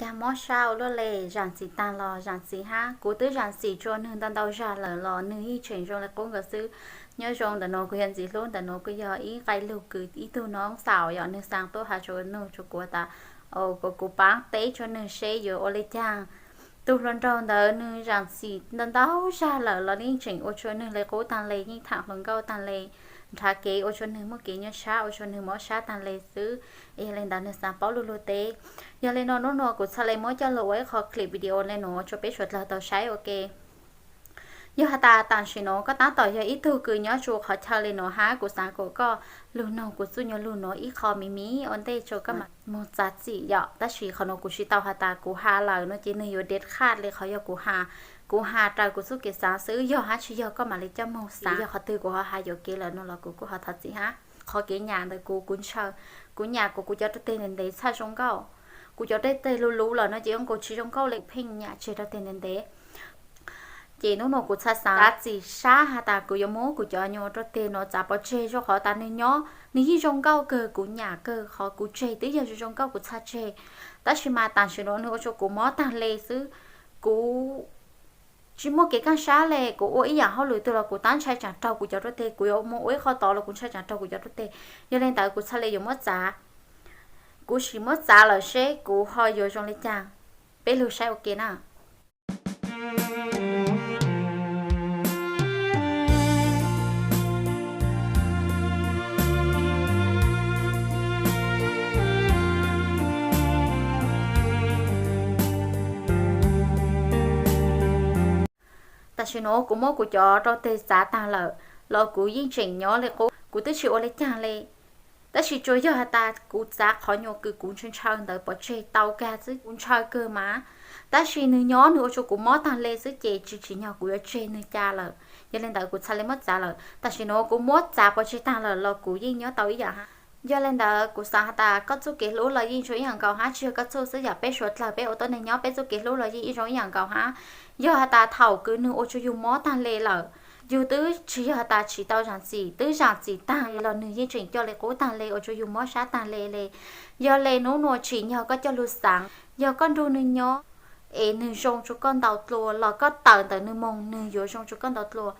Yog mob sab ua luaj li, zam txim taag los zam txim hab. Kuv twb zam txim tsua nwg ntau ntau zag lawm los nwg yeej tseem zoo li qub nkaus xwb. Nyob zoo ntawm nuav kuv yog Ntxim Hlub, ntawm nuav kuj yog ib nqai lug kws ib tug noob xaus yom, nwg xaa tuaj has tsua nwg tsua kuv tas, kuv paab teb tsua nwg seb yuav ua li caag. Tug hluas nraug ntawd nwg zam txim ntau ntau zag lawm los yeej tseem ua tsua nwg li qub taag le, yeej thaam hluas nkauj taag le, nrhav kev ua tsua nwg muaj kev nyuaj sab, ua tsua nwg mob sab taag le xwb. Yog li ntawd nwg xaa paub lug lug teb. Yog li no nub nua kuv txhaj le muab coj lug ua ib qho clip video le nuav tsua peb suav dlawg tau saib ua ke. Yog has tas tam sim nuav koj taab tom yog ib tug kws nyob tsua qhov chaw le nuav hab kuv xaav kuas koj lug noog kuv txuj nyuas lug nuav ib qho miv miv ua ntej tsua koj mam moog txav txim yom. Tab sis qhov nuav kuv tsis tau has tas kuv has lawm no ces nwg yuav deb qhaj le qhov yog kuv has. Kuv has raws kuv txuj kev xaav xwb, yog hab tsis yog koj mam li coj moog xaav. Yog qhov twg kuv ho has yuam kev lawm no los kuv kuj ho thov txim hab. Qhov kev nyam ntawm kuv, kuv ntshaw, kuv nyam kuas kuv cov rau teg ntev ntev txhaj zoo nkauj. Kuv cov rau teg luv luv lawm no ces zoo nkaus tsis zoo nkauj le, pheej nyam tseg rau teg ntev ntev. Ces nub nua kuv txhaj xaav txav txim sab has tas kuv yuav muab kuv cov nyuas rau teg nuav txav pov tseg, rua qhov tas nwg nyob nwg yeej zoo nkauj kawg, kuv nyam kawg, qhov kuv tseg twb yog zoo zoo nkauj kuv txhaj tseg. Tab sis mas tam sim nuav nwg ua tsua kuv mob taag le xwb. Kuv tsis muaj kev kaaj sab le, kuv ua ib yaam hauj lwm twg los kuv tab ntshai tsaam raug kuv cov rau teg, kuv yuav moog ua ib qho tod los kuv ntshai tsaam raug kuv cov rau teg. Yog li ntawd kuv txhaj le yuav muab txav. Kuv sim muab txav lawm seb kuv ho yuav zoo li caag. Peb lug saib ua ke na. Tam sim nuav kuv muab kuv cov rau teg txav taag lawm los kuv yeej tseem nyob li qub, kuv twb tsis ua li caag li. Tab sis tsuas yog has tas kuv txav qhov nyuas kws kuv ntshaw ntshaw ntawd pov tseg tau kag xwb, kuv ntshaw kawg mas. Tab sis nwg nyob nwg ua tsua kuv mob taag le xwb ces tsis tsim nyog kuv yuav tseg nwg ca lawm. Yog li ntawd kuv txhaj le muab txav lawm. Tam sim nuav kuv muab txav pov tseg taag lawm los kuv yeej nyob tau ib yaam hab. Yog li ntawd kuv xaav has tas koj txuj kev hlub los yeej zoo ib yaam nkaus hab, tsis yog koj txuj xwb, yaam peb suav dlawg peb ua tuab neeg nyob peb txuj kev hlub los yeej zoo ib yaam nkaus hab. Yog has tas thaum kws nwg ua tsua yug mob taag le lawm, yug twb tsis yog has tas tsis tau zam txim, twb zam txim taag le los nwg yeej tseem coj li qub taag le, ua tsua yug mob sab taag le le. Yog li nub nua tsim nyog koj coj lug xaav, yog koj nrug nwg nyob es nwg zoo tsua koj ntau dlua los koj tawm ntawm nwg moog nwg yuav zoo tsua koj ntau dlua.